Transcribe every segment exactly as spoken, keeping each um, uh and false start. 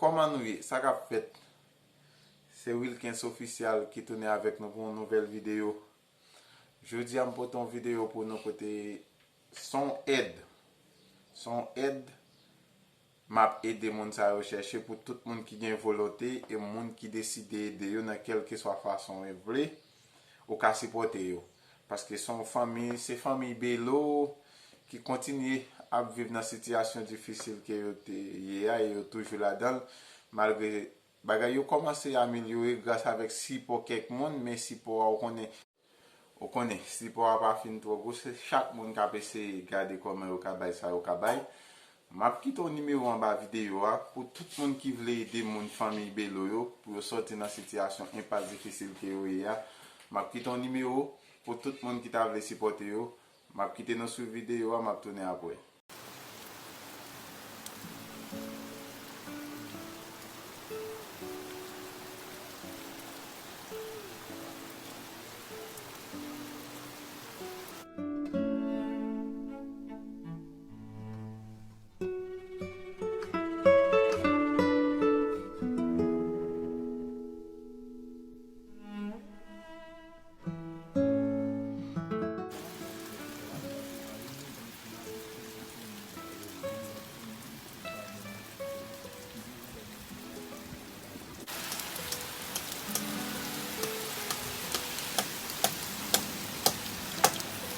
Kòman nou ye? Sa k ap fèt? Se Wilkens Ofisyal ki tounen avèk nou pou yon nouvèl videyo. Jodi a, m pote yon videyo pou nou kote se yon èd. Se yon èd m ap ede moun sa yo chèche pou tout moun ki gen volonte e moun ki deside ede yo nan kèlkeswa fason yo vle, ou ka sipòte yo. Paske se yon fanmi, se fanmi Belo ki kontinye ap viv nan sitiyasyon difisil ke yo te ye a e yo toujou ladan l, malgre bagay yo kòmanse amelyore gras avèk sipò kèk moun, men sipò a, ou konnen, ou konnen, sipò a pa fin twò gwo, se chak moun k ap eseye gade kòman yo ka bay sa yo ka bay. M ap kite yon nimewo anba videyo a pou tout moun ki vle ede moun fanmi Belo yo pou yo sòti nan sitiyasyon enpas difisil ke yo ye a. M ap kite yon nimewo pou tout moun ki ta vle sipòte yo. M ap kite nou swiv videyo a, m ap tounen apre.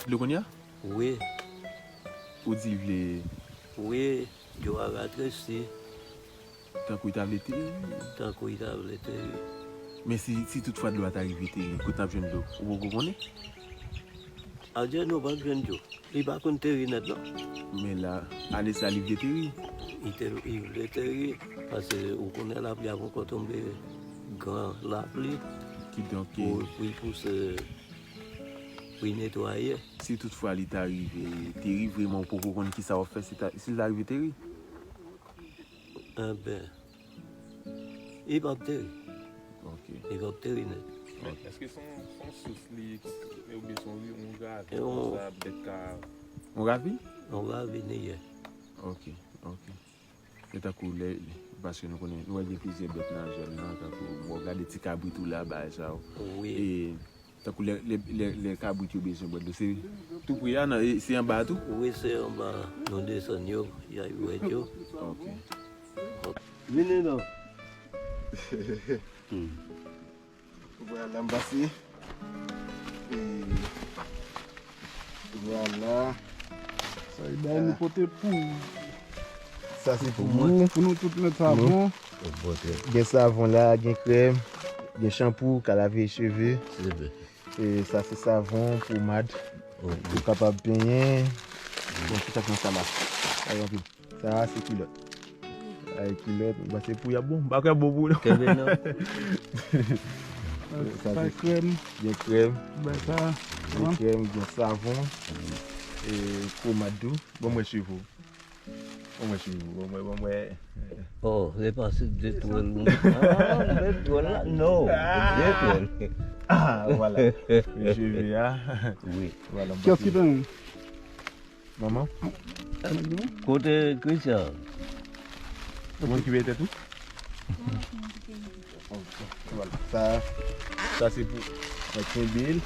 Vle kounye a? Wi. Ou di vle? Wi, dlo a ratresi. Tankou li ta vle teri. Tankou li ta vle teri. Men si, si toutfwa dlo a ta rive teri, kote n ap jwenn dlo? Ou poko konnen? Adye, nou p ap jwenn dlo. Li pa konn teri nèt, non. Men la, ane sa, li vle teri. Li te, li vle teri, paske ou konnen lapli ap ankò tonbe, gran lapli. Kidonk, pou, pou li pouse, pou li netwaye. Si toutfwa li ta rive teri, vrèman, ou poko konn kisa w ap fè si ta, si l ta rive teri? Enben, li p ap teri. Ok. Li p ap teri nèt. Men, èske se yon, se yon sous li ye ki, oubyen se yon ri-, yon ravin konsa bèt ka... Yon ravin? Yon ravin li ye. Ok, ok. Se tankou lè, paske nou konnen, nou wè gen plizyè bèt nan zòn nan, tankou, bon, gade ti kabrit ou la, bagay sa yo. Wi. E tankou lè, lè, lè, lè kabrit yo bezwen bwè dlo, se tou pre a, nan, e se anba a tou? Wi, se anba a. Nou desann yo, y a bwè dlo. Ok. Vini non. Hmm. Vwala, m pase. E vwala. Sa e bagay nou pote pou, sa se pou mwen, pou nou tout mèt savon. Gen savon la, gen krèm, gen chanpou, ka lave cheve. E sa se savon, pomad. Ou kapab penyen. Bon, ki sa k nan sa la? Sa yo anpil. Sa a se kilòt. Sa a se kilòt, m panse pou y ap bon. M pa kwè bon pou nou. Kenbe non. Sa se krèm. Gen krèm. Gen krèm, gen savon. E pomad tou. Bon, mwen cheve w. Bon, mwen cheve w. Bon, mwen, bon, mwen. Oh, se pa se de twèl ou. Ah, de twèl la? Non. De twèl. Ah, vwala. Cheve a. Wi. Vwala. Kiyès ki penyen? Manman? Kote Christian? Ou konn ki peye tèt ou? Sa, sa se pou mwen kenbe l.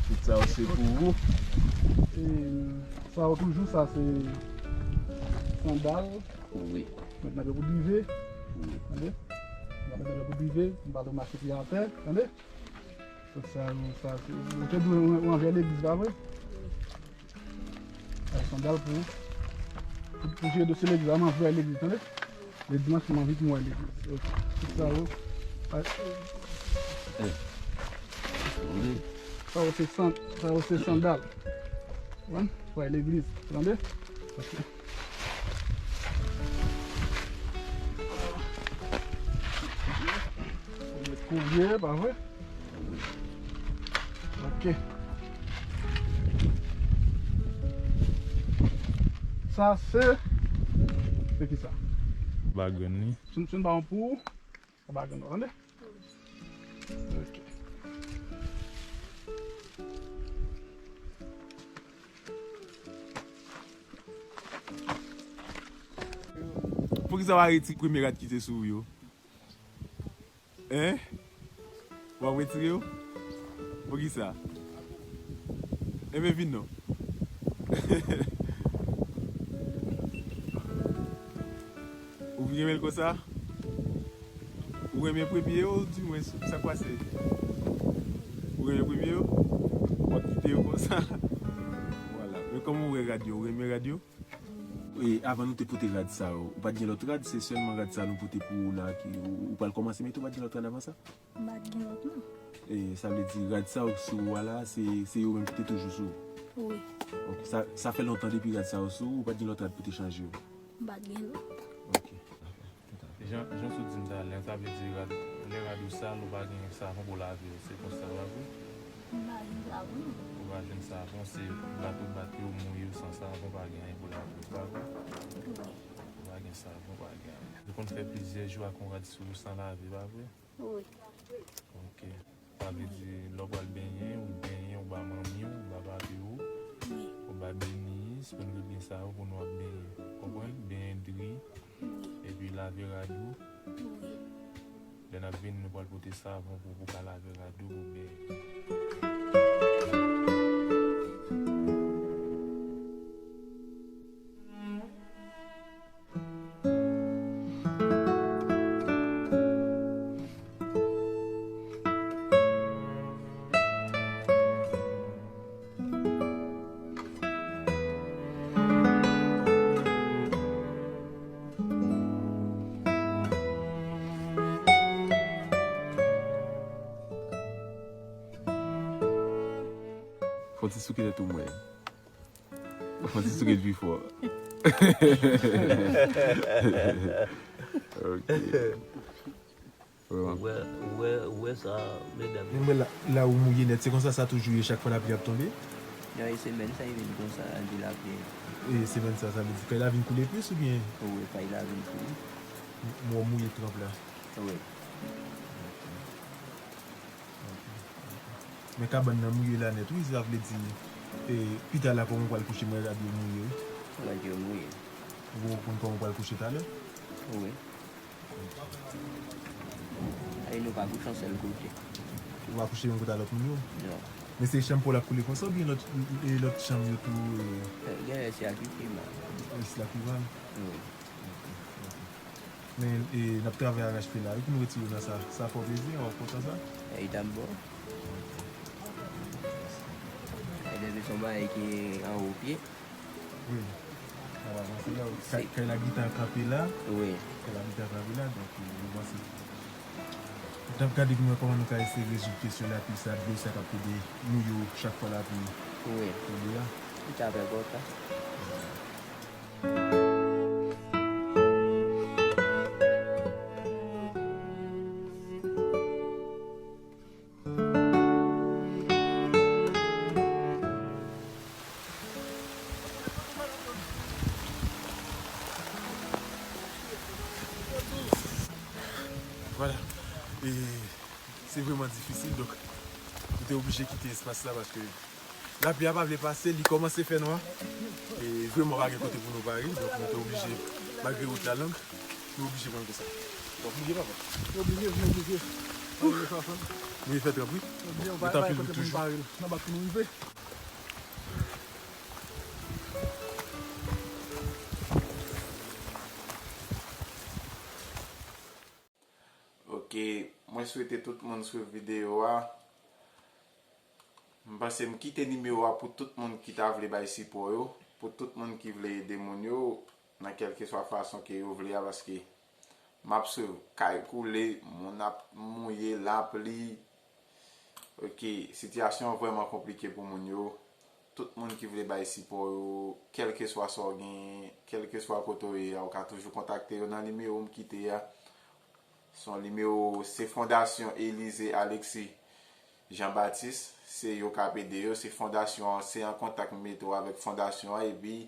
Tout sa yo se pou ou. E sa yo toujou, sa se sandal. Wi. Mèt nan pye pou drive. Wi. Tande? Mèt nan pye pou drive. M pa dwe mache pye atè. Tande? Tout sa, nou, sa, se, ou te di w, ou anvi legliz, pa vre? Ay, sandal pou, pou, pou jere dosye legliz la, m anvi wè legliz, tande? Le dimanch, m anvi pou m wè legliz. Ok. Tout sa, ou, ay. Sa, ou se san-, sa, ou se sandal. Konprann? Pou wè legliz, tande? Ok. Ou met koulye, pa vre? Ok. Sa se, se ki sa? Bagrenn li. Si n, si n ba w pou, sa bagrenn ou, tande? Ok. Poukisa w pa retire premye rad ki te sou ou yo? Hein? W ap retire yo? Poukisa? Enben vin non. Ou renmen l konsa? Ou renmen premye yo, di mwen, sa k pase? Ou renmen premye yo? W ap kite yo konsa? Vwala. Men kòman w wè rad yo? Ou renmen rad yo? E avan nou te pote rad sa yo, ou pa t gen lòt rad, se sèlman rad sa nou pote pou ou la, ki, ou, ou pral kòmanse mete, ou pa t gen lòt rad avan sa? M pa t gen lòt, non. E sa vle di rad sa yo sou ou a la, se, se yo menm ki te toujou sou ou? Wi. Ok, sa, sa fè lontan depi rad sa yo sou ou, ou pa t gen lòt rad pou te chanje yo? M pa t gen lòt. Ok. Jan, jan w sot di m talè, sa vle di rad, lè rad ou sal, ou pa gen savon pou lave yo, se konsa, pa vre? M pa gen savon, non. Ou pa jwenn savon, se bat ou bat yo, mouye yo san savon, pa gen anyen pou lave yo, pa vre? Wi. Ou pa gen savon, pa gen anyen. Ou konn fè plizyè jou ak yon rad sou ou san lave, pa vre? Wi. Ok. Sa vle di, lè w pral benyen, ou benyen, ou ba manmi w, ou ba papi w, wi, ou ba Denis, pou nou tout gen savon pou nou ap benyen. Konprann? Benyen dri, wi, epi lave rad ou. Wi. Lè n ap vini, nou pral pote savon pou, pou ka lave rad ou, pou benyen. Fon ti souke tèt ou mwen. Fon ti souke l pi fò. Ok. Ou wè, ou wè, ou wè sa, medam yo. Men mwen la, la ou mouye nèt, se konsa sa toujou ye chak fwa lapli ap tonbe? Non, e semèn sa, e vin konsa, ann di lapli. E semèn sa, sa vle di kay la vin koule plis oubyen? Wi, kay la vin koule. M-, mwen mouye tranp la. Wi. Men kabann nan mouye la nèt, wi, sa vle di, e, pita la kòman w pral kouche, mwen rad yo mouye, wi. Rad yo mouye. Ou konn kòman w pral kouche talè? Wi. Ay, nou pa kouche yon sèl kote. Ou pa kouche menm kote a lòt moun yo? Non. Men se chanm pa w l ap koule konsa oubyen lòt, e, lòt chanm yo tou, e? E, genlè se a ki pi mal. E, se la pi mal? Wi. Men, e, n ap travay arache wi, pou nou retire yo nan sa. Sa fè w plezi, w ap kontan sa? E, li t ap bon. E, depi se yon bagay ki anwo pye. Wi. N ap avanse la. Kay, kay la gentan kanpe la. Wi. Kay la gentan kanpe la, donk, e, nou panse. N ap gade pou nou wè kòman nou ka eseye rezoud kesyon lapli sa, dlo sa k ap pede mouye w chak fwa lapli tonbe a. Wi. Li ta fè kontan. Vwala. E se vrèman difisil, donk nou te oblije kite espas la paske lapli a pa vle pase, li kòmanse fè nwa. E vrèman pa gen kote pou nou pare, donk nou te oblije, malgre wout la long, nou oblije pran konsa. W ap mouye, papa? Oblije, oblije. Oblije, papa. Mouye fè tranp, wi. Oblije, ou pa, pa gen kote pou nou pare. Nan bak pou nou rive. Ok, mwen swete tout moun swiv videyo a. M panse m kite nimewo a pou tout moun ki ta vle bay sipò yo, pou tout moun ki vle ede moun yo nan kèlkeswa fason ke yo vle a, paske m ap swiv kay koule, moun ap mouye, lapli. Ok, sitiyasyon an vrèman konplike pou moun yo. Tout moun ki vle bay sipò yo, kèlkeswa sa w genyen, kèlkeswa kote w ye a, ou ka toujou kontakte yo nan nimewo m kite a. Se yon nimewo, se Fondasyon Elize Alexis Jean Baptiste, se yo k ap ede yo, se fondasyon an, se an kontak m mete w avèk fondasyon an, epi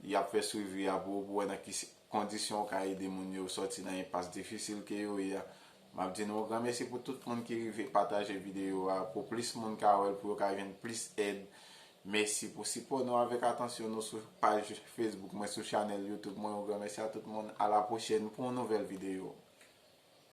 y ap fè swivi a pou ou, pou wè nan ki kondisyon ou ka ede moun yo sòti nan enpas difisil ke yo ye a. M ap di nou yon gran mèsi pou tout moun ki rive pataje videyo a, pou plis moun ka wè l, pou yo ka jwenn plis èd, Mèsi pou sipò nou avèk atansyon nou sou paj Facebook mwen, sou chanèl YouTube mwen. Yon gran mèsi a tout moun. A la pwochèn pou yon nouvèl videyo.